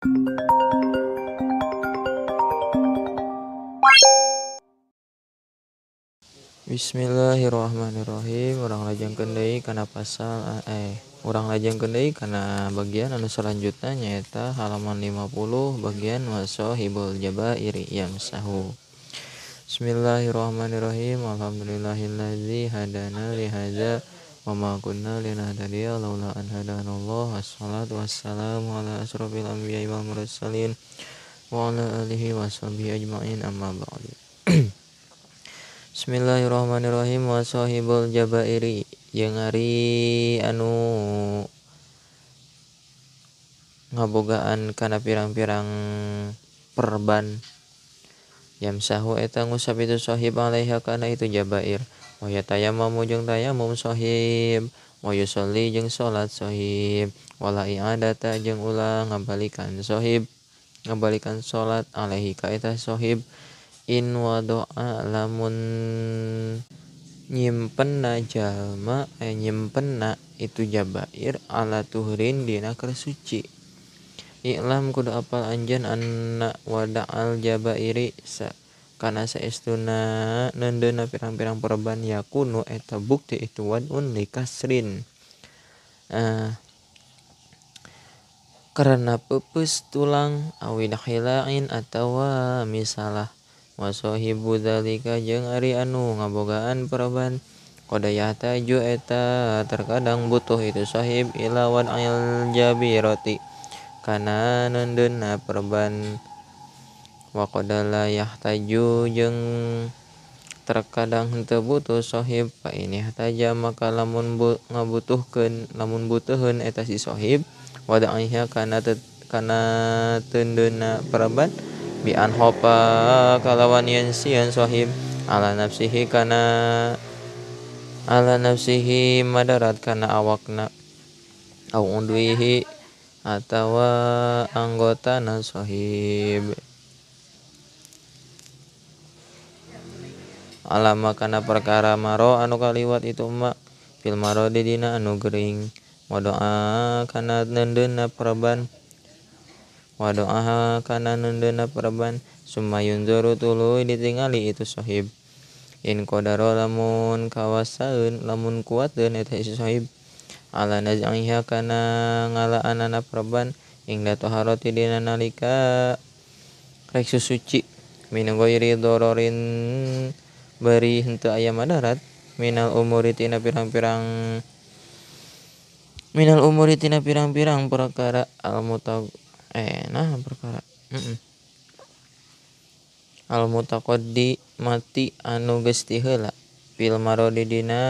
Bismillahirrahmanirrahim. Urang lajengkeun deui kana pasal urang lajengkeun deui kana bagian anu selanjutna nyaeta halaman 50 bagian wasohibul jabairi yamsahu. Bismillahirrahmanirrahim. Alhamdulillahillazi hadana li hadza wa ma kunna linahtadiya laula an hadanallah. Wassalatu wassalamu ala asrofil anbiya'i wal mursalin wa ala alihi washabihi ajmain, amma ba'du. Bismillahirrahmanirrahim. Wa sahibul jabairi jeung ari anu ngabogaan kana pirang-pirang perban, yamsahu eta ngusap itu sahib alaiha kana itu jabair, wa yatayammamu jeung tayamum sahib, wa yusolli jeung salat sahib, wala i'adata jeung ulah ngabalikan sahib, ngabalikan salat alaihi ka eta sahib. In wadoa lamun nyimpenna jalma nyimpenna itu jabair ala tuhrin dina keur suci. I'lam kudu apal anjeun anna wada'al jabairi sa kana saestuna neundeunna pirang-pirang perban yakunu eta bukti itu wadun likasrin. Karena peupeus tulang awil khila'in atawa misalah. Wasohibu dzalika jeung ari anu ngabogaan perban qad yahtaju eta terkadang butuh itu sahib ila wad'il jabirati kana neundeunna perban, wa qad la yahtaju jeung terkadang henteu butuh sahib, fa in yahtaja maka lamun ngabutuhkeun lamun butuheun eta si sahib wad'iha kana kana teundeunna perban bi an hopa kalawan yen sieun sahib ala nafsihi kana ala nafsihi madarat kana awakna au unduihi atawa anggotana sahib, alama kana perkara maro anu kaliwat itu ma fil marodi dina anu gering, wadoa kana neundeunna perban, wadoa kana neundeunna perban, summa yunzuru tuluy ditingali itu sahib, in qadara lamun kawasaeun lamun kuateun eta si sahib ala naz'iha kana ngalaanana perban ingda taharati dina nalika rek susuci min ghairi dororin bari henteu aya madarat minal umuri tina pirang-pirang minal umuri tina pirang-pirang perkara al mutag nah perkara al mutaqaddi mati anu geus tiheula fil marodi dina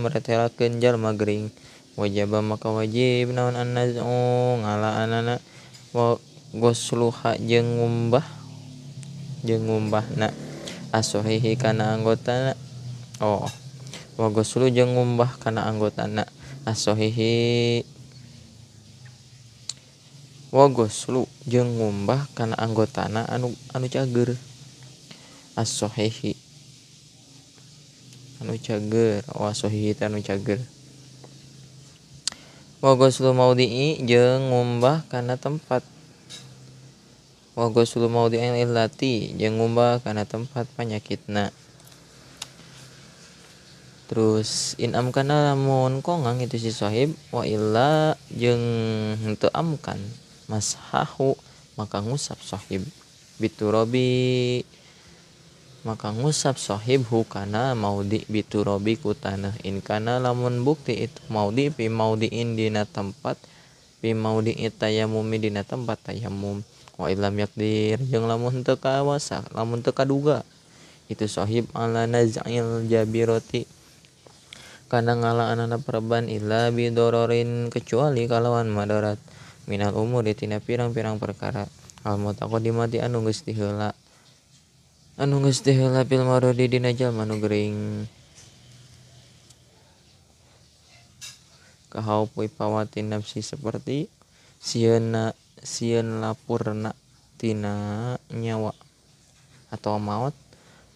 meretelakeun jalma gering, wajaba maka wajib naon an-naz'u ngalaanana wa ghusluha jeung ngumbahna asohihi kana anggotana, oh wa ghuslu jeung ngumbah kana anggotana asohihi wa ghuslu jeung ngumbah kana anggotana anu anu cager as-sahihi anu cager wa sahihi anu cager, wa ghuslu maudhi'i jeung ngumbah kana tempat, wa ghuslu maudhi'il illati jeung ngumbah kana tempat panyakitna. Terus in amkana lamun kongang itu si sahib wa illa jeung henteu amkan mashahu maka ngusap sahib biturobi maka ngusap sahib hukana maudi biturobi ku tanah, in kana lamun bukti itu maudi fi maudiin dina tempat fi maudi tayamumi dina tempat tayamum, wa illam yaqdir jeung lamun teu kawasa lamun teu kaduga itu sahib ala naz'il jabirati kana ngalaanana perban illa bidororin kecuali kalawan madarat minal umuri tina pirang-pirang perkara al mutaqaddimati anu geus tiheula fil marodi dina jalma nu gering kahaupi pawatin nafsi seperti sieun lapurna tina nyawa atau maut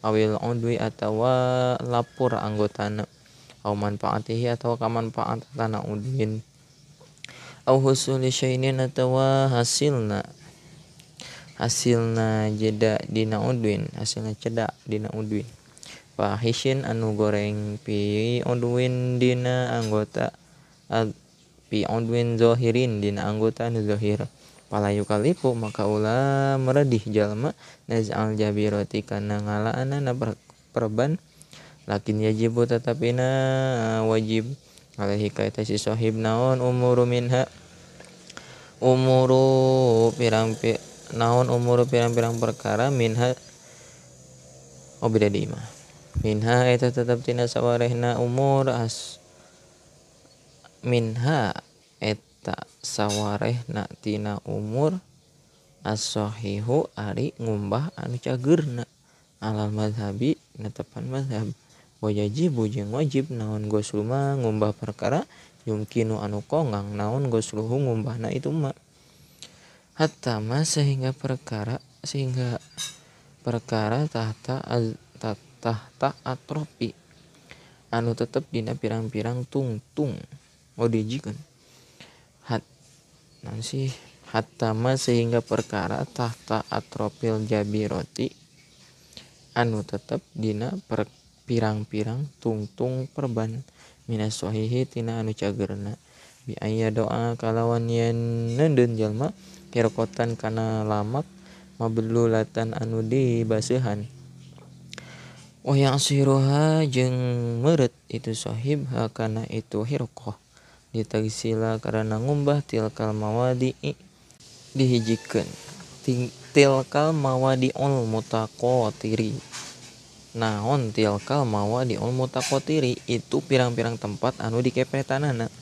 awil udwi atawa lapur anggotana au manfaatihi atau kamanfaatana udwin Au husuli syainin atawa hasilna hasilna jeda dina udwin hasilna cedak dina udwin fahishin anu goreng pi udwin dina anggota pi udwin zahirin dina anggota anu zahir pala yukalifu maka ulah meredih jalma naz'al jabirati kana ngalaanana perban lakin yajibu tetapina wajib alaihi ka eta si sahib naon umuru minha umuru pirang naon umuru pirang-pirang perkara minha oh beda di mah minha eta tetep tina sawarehna umur as minha eta sawarehna tina umur as-sahihu ari ngumbah anu cageurna alal mazhabi netepan mazhab wa yajibu jeung wajib naon goslu ma ngumbah perkara yumkinu anu kongang naon gosluhu ngumbahna itu ma hatta ma sehingga perkara tahta tahta atrofi anu tetep dina pirang-pirang tungtung oh dijikeun hat naon sih hatta ma sehingga perkara tahta atropil jabiroti anu tetep dina pirang-pirang tungtung perban minas sahihi tina anu cageurna bi aya doa kalawan yen neundeun jalma hirqatan kana lamak mablulatan anu dibaseuhan wa ya'siruha jeung meureut itu sahib kana itu hirqah ditagsila karana ngumbah tilkal mawadi'i dihijikeun tilkal mawadi'ul mutaqatiri naon tilkal mawadi'ul mutaqatiri itu pirang-pirang tempat anu dikepetanana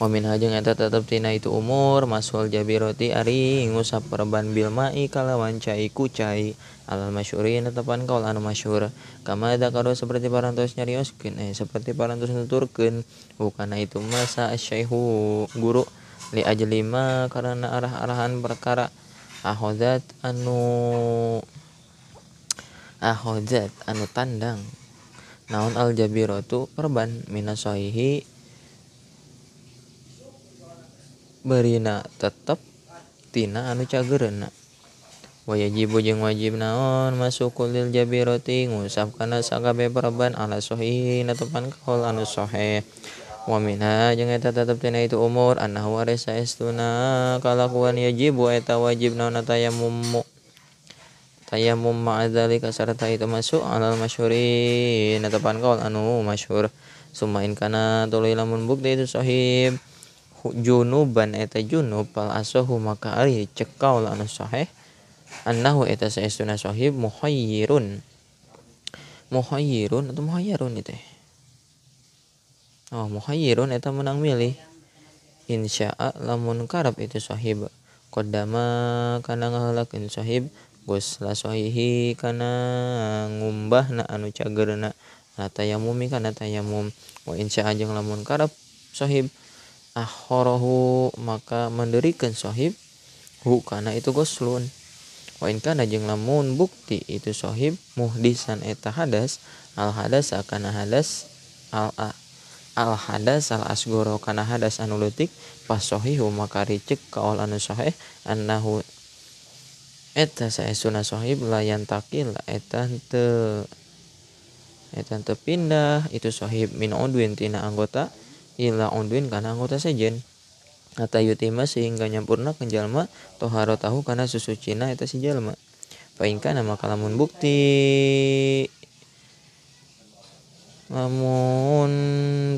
wa min hajeng eta tetep tina itu umur masul jabiroti ari ngusap perban bil ma'i kalawan cai ku cai alal masyhurin tetepan kaul anu masyhur kama dzakaru seperti parantos nyarioskeun seperti parantos nuturkeun hukana itu masa asyaihu guru li ajli ma karena arah-arahan perkara ahodzat anu tandang naon al jabiratu perban minasahihi berina tetep tina anu cageurna wa yajibu jeung wajib naon masukul lil jabirati ngusap kana sakabeh perban ala sahih netepan kaul anu sahih wa minha jeung eta tetep tina itu umur annahu ari saestuna kalakuan yajibu eta wajib naon tayammum tayammum ma'adzalika sarta itu masuk alal masyhurin netepan kaul anu masyhur summa in kana tuluy lamun bukti itu sahih junuban eta junub fal asahu maka ari cek kaul anu sahih annahu eta saestuna sahib muhayyirun muhayyirun atau muhayyarun itu oh muhayyirun eta menang milih insya'a lamun karep itu sahib qaddama kana ngaheulakeun sahib gusla sahihi kana ngumbahna anu cageurna la tayammumi kana tayammum wa insya'a jeung lamun karep sahib akharahu maka menderikeun sahib hu kana itu guslun wa in kana jeung lamun bukti itu sahib muhdisan eta hadas al hadas kana hadas al hadas al asgoro kana hadas anu leutik pasohihu maka ricek kaul anu sahih annahu eta saestuna sahib layan takil eta henteu pindah itu sahib min udwin tina anggota ila udwin kana anggota sejen hatta yutima sehingga nyampurnakeun jalma taharatahu kana susucina eta si jalma fa in kana maka lamun bukti lamun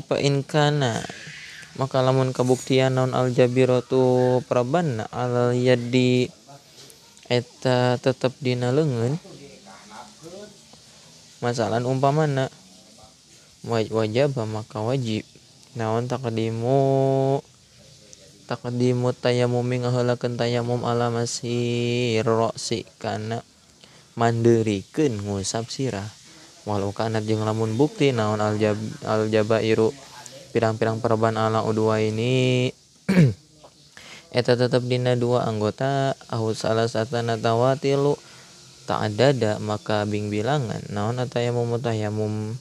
fa in kana maka lamun kabuktian naon al jabiratu prabanna alal yadi eta tetep dina leungeun masalan umpamana wajib maka wajib naon taqdimu tayammumi ngaheulakeun tayammum ala masir ra'si kana mandeurikeun ngusap sirah walau kana jeung lamun bukti naon al jabairu pirang-pirang perban ala udwa ini eta tetep dina dua anggota au salah satana tawatilu ta'adada maka bing bilangan naon atayammum tayammum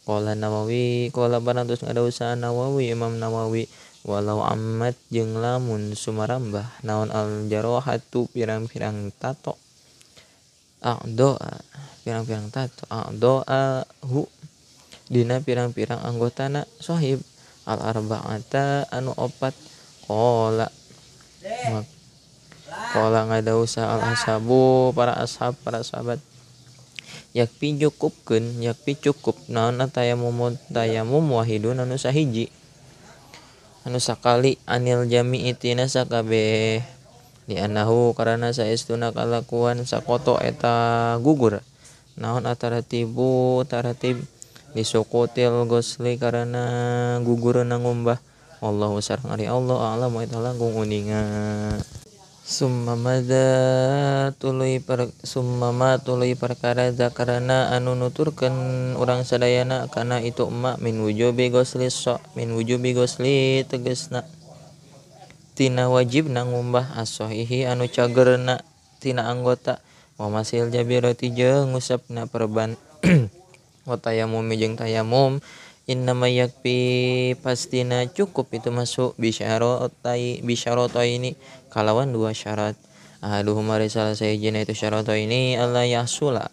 qala Nawawi qala parantos ngadausan Nawawi Imam Nawawi Walau ammat jeung lamun sumarambah naon al jarohatu pirang-pirang tato a'doa pirang-pirang tato a'doa hu dina pirang-pirang anggotana sahib al arba'ata anu opat qala qala ngadausa al ashabu para ashab para sahabat yakpi cukupkeun yakpi cukup naon tayamum tayamum wahidun anu sahiji anu sakali anil jami'i tina sakabeh li'annahu karana saestuna kalakuan sakoto eta gugur naon ataratibu taratib disukutil gosli karana gugurna ngumbah wallahu sareng ari Allah a'lamu eta langkung uninga. Summa madza tuluy per summa ma tuluy perkara zakarana anu nuturkeun urang sadayana kana itu ma min wujubi ghusli so min wujubi ghusli tegasna tina wajibna ngumbah as-sahihi anu cagerna tina anggota wa masil jabirati jeung ngusapna perban wa tayamum jeung tayamum innama yakfi pastina cukup itu masuk bisyarotai bisyarataini kalawan dua syarat ahaduhuma risalah sahijina itu syarataini alla yahsula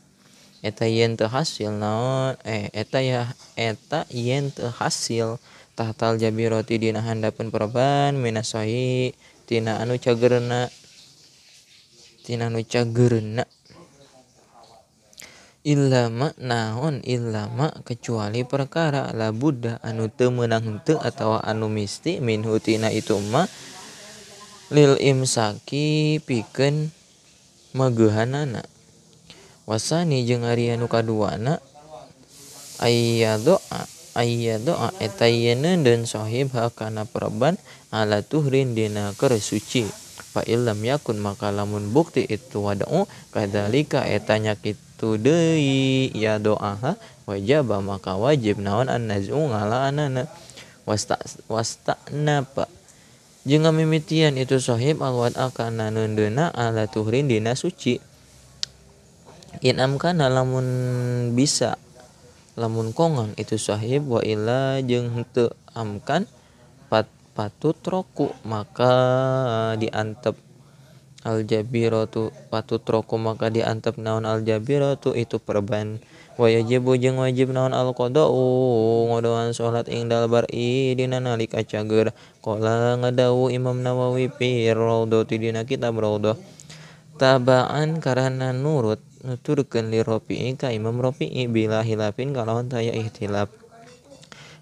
eta yen teu hasil naon eta ya eta yen teu hasil tahtal jabirati dina handapeun perban minasahi tina anu cagerna illa ma naon illa ma kecuali perkara la buddha anu teu meunang henteu atawa anu misti minhu tina itu ma lil imsaki pikeun mageuhanana wasani jeung ari anu kaduana ayya doa eta yeun sahib hakana perban ala tuhrin dina keur suci fa illam yakun maka lamun bukti itu wada'u kadzalika eta nya kitu deui ya doa wajib maka wajib naon an-naz'u ngalaanana wasta'napa jeung ngamimitian itu sahib alwad'a kana neundeuna ala tuhrin dina suci in amkana lamun bisa lamun kongang itu sahib wa illa jeung henteu amkan patutroku maka diantep aljabiratu patutroku maka diantep naon aljabiratu itu perban wa yajibu jeung wajib naon alqada'u ngodoan salat ing dalbari dina nalika cager qala ngadawu Imam Nawawi fi Raudhah dina kitab Raudhah tabaan karana nurut nuturkeun li Rafi'i ka Imam Rafi'i bila hilafin kalawan taya ihtilaf.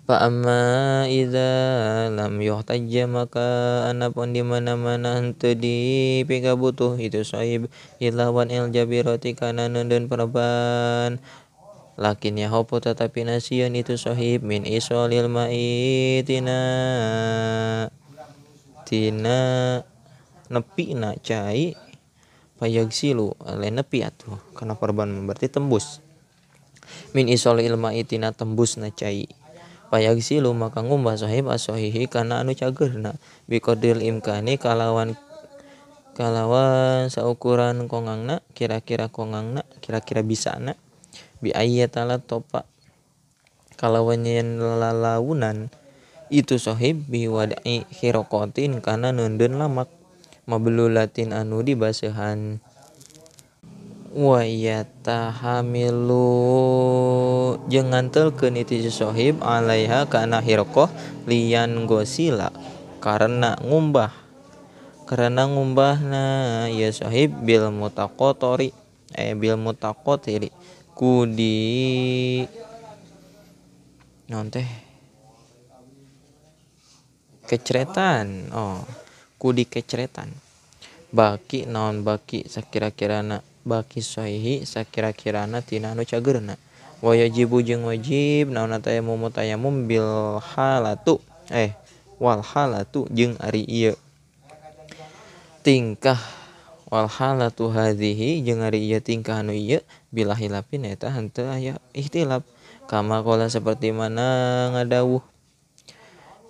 Fa amma idza lam yuhtajja maka anapun di mana-mana henteu dipikabutuh itu sahib ilawan il jabirati kana neundeun perban lakin yahopu tetapi nasieun itu sahib min isolil ma'i tina tina nepina cai payagsilu lain nepi atuh kana perban berarti tembus min isolil ma'i tina tembusna cai payagsilu maka ngumbah sahib as-sahihi kana anu cagerna biqadril imkani kalawan kalawan saukuran kongangna kira-kira kongangna kira-kira bisana bi ayyatala topa kalawan yen lalaunan itu sahib bi wada'i khiraqatin kana neundeun lamak mablulatin anu dibasehan wa yatahamilu jeung ngantelkeun itu sahib alaiha kana hirqah lian gosila karena ngumbahna ya sahib bil mutaqatori bil mutaqatiri kudi naon teh kecretan kudi kecretan baki naon baki sakira-kirana baki sahihi sakira-kirana tina anu cagerna wa yajibu jeung wajib naon tayamum tayamum bil halatu wal halatu jeung ari ieu tingkah wal halatu hadhihi jeung ari ieu tingkah anu ieu bila hilafin eta henteu aya ihtilaf kama qala seperti mana ngadawuh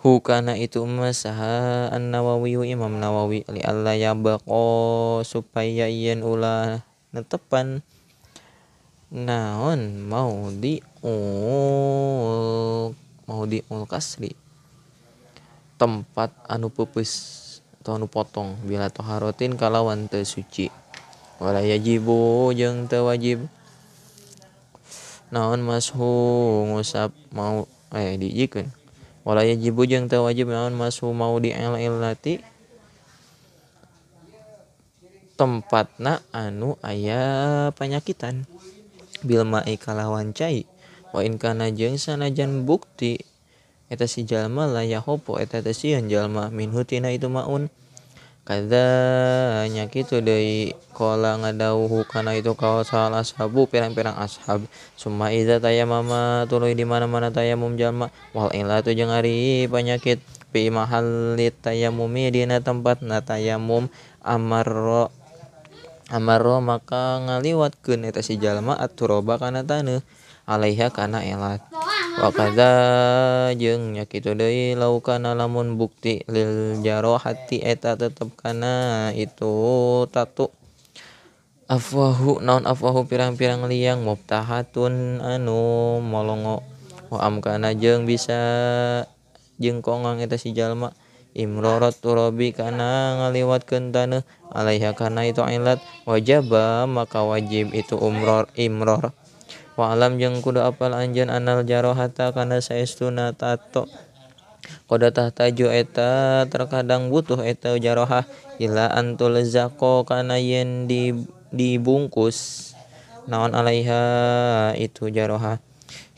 hukana itu masaha an-Nawawi Imam Nawawi li alla yabqa supaya yen ulah netepan naon maudiul kasri tempat anu peupeus atau anu potong bila toharotin kalawan teu suci. Wala yajibu jeung teu wajib naon mashu ngusap mau dijikeun. Wala yajibu jeung teu wajib naon mashu mau diel-elati tempatna anu aya panyakitan bil ma'i kalawan cai. Wa in kana jeung sanajan bukti eta si jalma la yahopo eta teh sieun jalma minhu tina itu maun. Kadza nya kitu deui qala ngadauhu kana itu kaul salah ashabu pirang-pirang ashab. Summa iza tayammama tuluy di mana-mana tayamum jalma wal ilatu jeung ari panyakit fi mahallit tayammumi dina tempatna tayamum amarro amarro maka ngaliwatkeun eta si jalma at-turaba kana taneuh alaiha kana elat. Wa kadza jeung nya kitu deui laukana lamun bukti lil jarohati eta tetep kana itu tatu afwahu naon afwahu pirang-pirang liang mubtahatun anu molongo wa amkana jeung bisa jengkongang eta si jalma imrorot turabi kana ngaliwatkeun taneuh alaiha kana itu ilat wajaba maka wajib itu umror imror. Wa alam jeung kudu apal anjeun anal jarohata kana saestuna tato qada tahtaju eta terkadang butuh eta jarohah ila antul zaqo kana yen dibungkus naon alaiha itu jarohah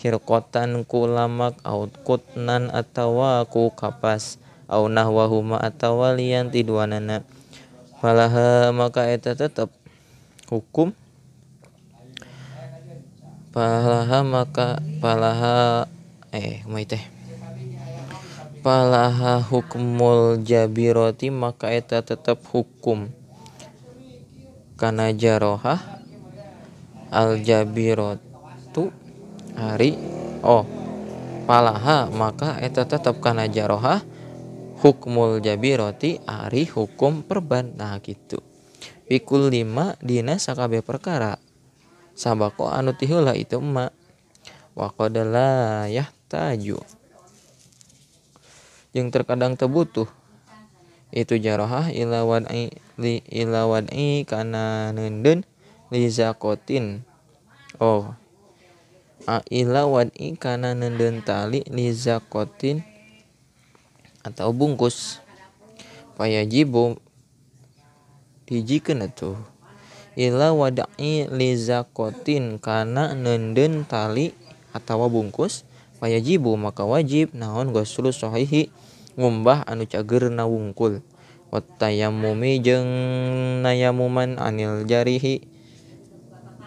hirqatan ku lamak au kutnan atawa ku kapas au nahwahuma atawa lian ti duanana falaha maka eta tetep hukum palaha maka palaha palaha hukmul jabiroti maka eta tetep hukum kana jarohah al jabirotu ari palaha maka eta tetep kana jarohah hukmul jabiroti ari hukum perban. Nah gitu pikul lima dina sakabeh perkara sabako anu ti heula itu emak wa qad la yahtaju jeung terkadang teu butuh itu jarohah ila wad'i li ila wad'i kana neundeun li zakotin ila wad'i kana neundeun tali li zakotin atau bungkus payajibu dijikeun atuh ila wada'i li zakotin kana neundeun tali atawa bungkus payajibu maka wajib naon ghuslu sahihi ngumbah anu cageurna wungkul wa tayammumi jeung nayamuman anil jarihi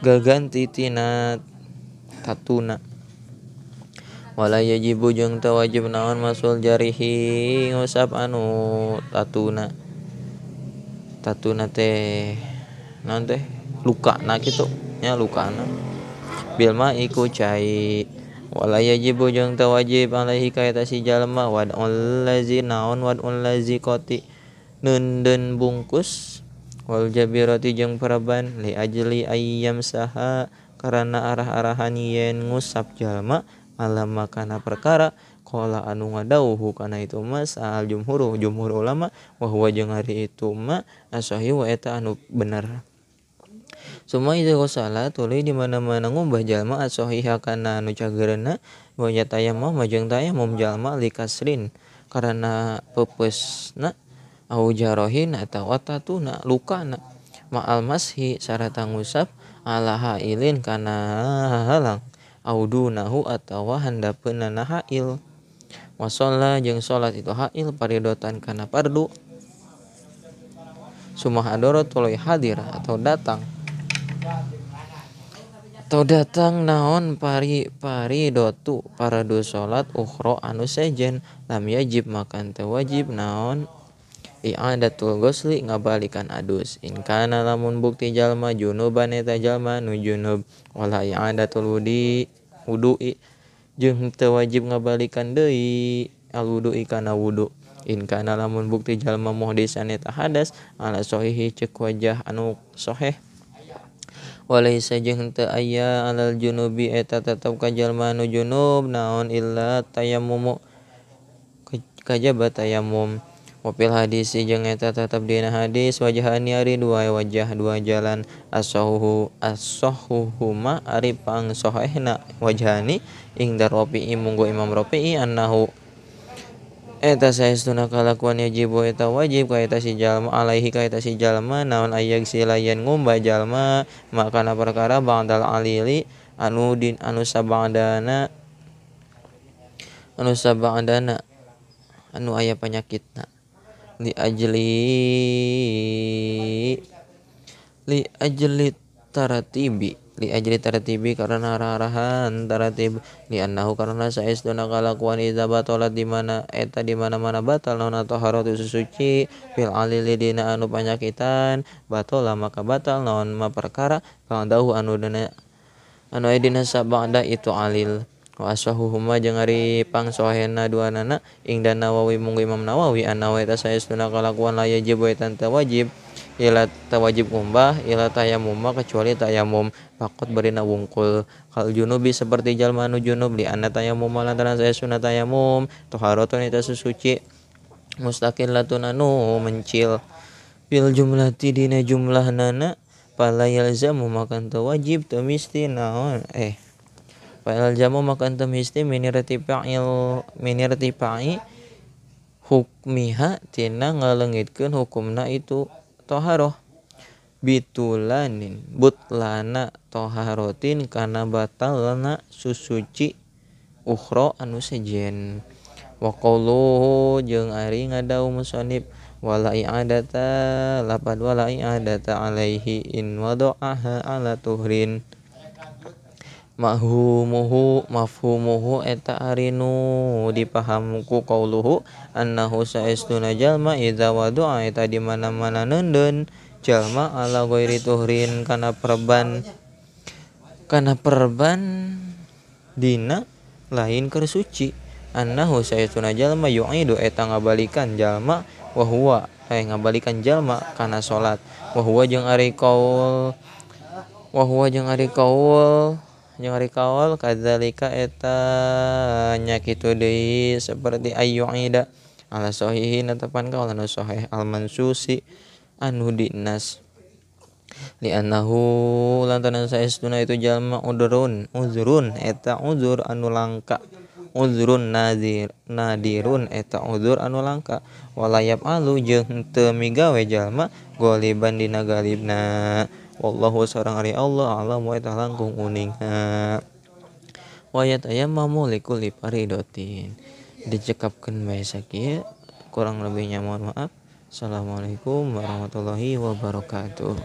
gaganti tina tatuna wala yajibu jeung teu wajib naon masul jarihi ngusap anu tatuna tatuna teh naon teh lukana kitu nya lukana bil ma'i ku cai wala yajibu jeung teu wajib alaihi ka eta si jalma wad'ul lazi naon wad'ul lazi qati neundeun bungkus wal jabirati jeung paraban li ajli ayyam saha karana arah-arahan yen ngusap jalma alama kana perkara qala anu ngadauhu kana itu mas al jumhur jumhur ulama wa huwa jeung ari itu ma as-sahih wa eta anu bener. Suma iza ghusala tuluy di mana-mana ngumbah jalma as-sahiha kana anu cageurna wa yatayammum jeung tayamum jalma li kasrin karana peupeusna au jarohin atawa tatuna lukana ma'al mashi sarata ngusap ala hailin kana halang au dunahu atawa handapeunana hail wa sholla jeung salat itu hail paridotan kana fardu sumah hadoro tuluy hadir atau datang naon pari-paridotu paradu salat ukhra anu sejen lam yajib makan teu wajib naon i'adatul ghusli ngabalikan adus in kana lamun bukti jalma junuban eta jalma nu junub wala i'adatul wudu'i jeung teu wajib ngabalikan deui al wudu'i kana wudu in kana lamun bukti jalma muhdisan eta hadas ala sahihi ceuk wajah anu sahih walaisa jeung teu aya alal junubi eta tetep ka jalma nu junub naon illa tayammumu kajaba tayamum. Wa fil hadis jeung eta tetep dina hadis wajahani ari dua wajah dua jalan as-sahuhu as-sahuhuma ari pangsohehna wajhani ing Rafi'i munggu Imam Rafi'i annahu eta saestuna kalakuan yajibu eta wajib ka eta si jalma alaihi ka eta si jalma naon ayag silayan ngumba jalma makana perkara ba'dal alili anu din anu sabadana anu aya panyakitna li ajli taratibi karena arah-arahan taratib li annahu karena saestuna kalakuan idza batalat di mana eta di mana-mana batal naon taharatu suci fil alili dina anu panyakitan batala maka batal naon ma perkara ba'dahu anu dina anu aya dina sabada itu alil. Wa asahuhuma jeung ari pangsohena duanana ing dan Nawawi munggu Imam Nawawi annahu eta saestuna kalakuan la yajib wa eta wajib ila tawajib ngumbah ila tayamum kecuali tayamum faqat barina wungkul kal junubi seperti jalma anu junub li anna tayamum lantaran saestuna tayamum taharatun eta susuci mustaqillatun anu mencil bil jumlati dina jumlahnana fala yalzamu maka teu wajib teu misti naon fa'il jamu maka teu misti minirtifa'i hukmiha tina ngaleungitkeun hukumna itu toharoh bitulanin butlana toharotin kana batalna susuci ukhra anu sejen. Wa qauluhu jeung ari ngadawu musannif wala i'adata lapad wala i'adata alaihi in wada'aha ala tuhrin mahumuhu mafhumuhu eta ari nu dipaham ku qauluhu annahu saestuna jalma idza wadu'a eta di mana-mana neundeun jalma ala ghairi tuhrin kana perban dina lain keur suci annahu saestuna jalma yu'idu eta ngabalikan jalma wa huwa ngabalikan jalma kana salat wa huwa jeung ari qaul kadzalika eta nya kitu deui seperti ayyu'ida ala sahihin tepan kaul anu sahih al mansusi anu dinas li annahu lantaran saestuna itu jalma uzrun eta uzur anu langka uzrun nadirun eta uzur anu langka walayab alu jeung teu migawe jalma goliban dina galibna. Wallahu sareng ari Allah alam wa eta langkung uninga. Wa yatayammamu likulli faridatin. Dicekapkeun bae sakieu, kurang lebihnya mohon maaf. Assalamualaikum warahmatullahi wabarakatuh.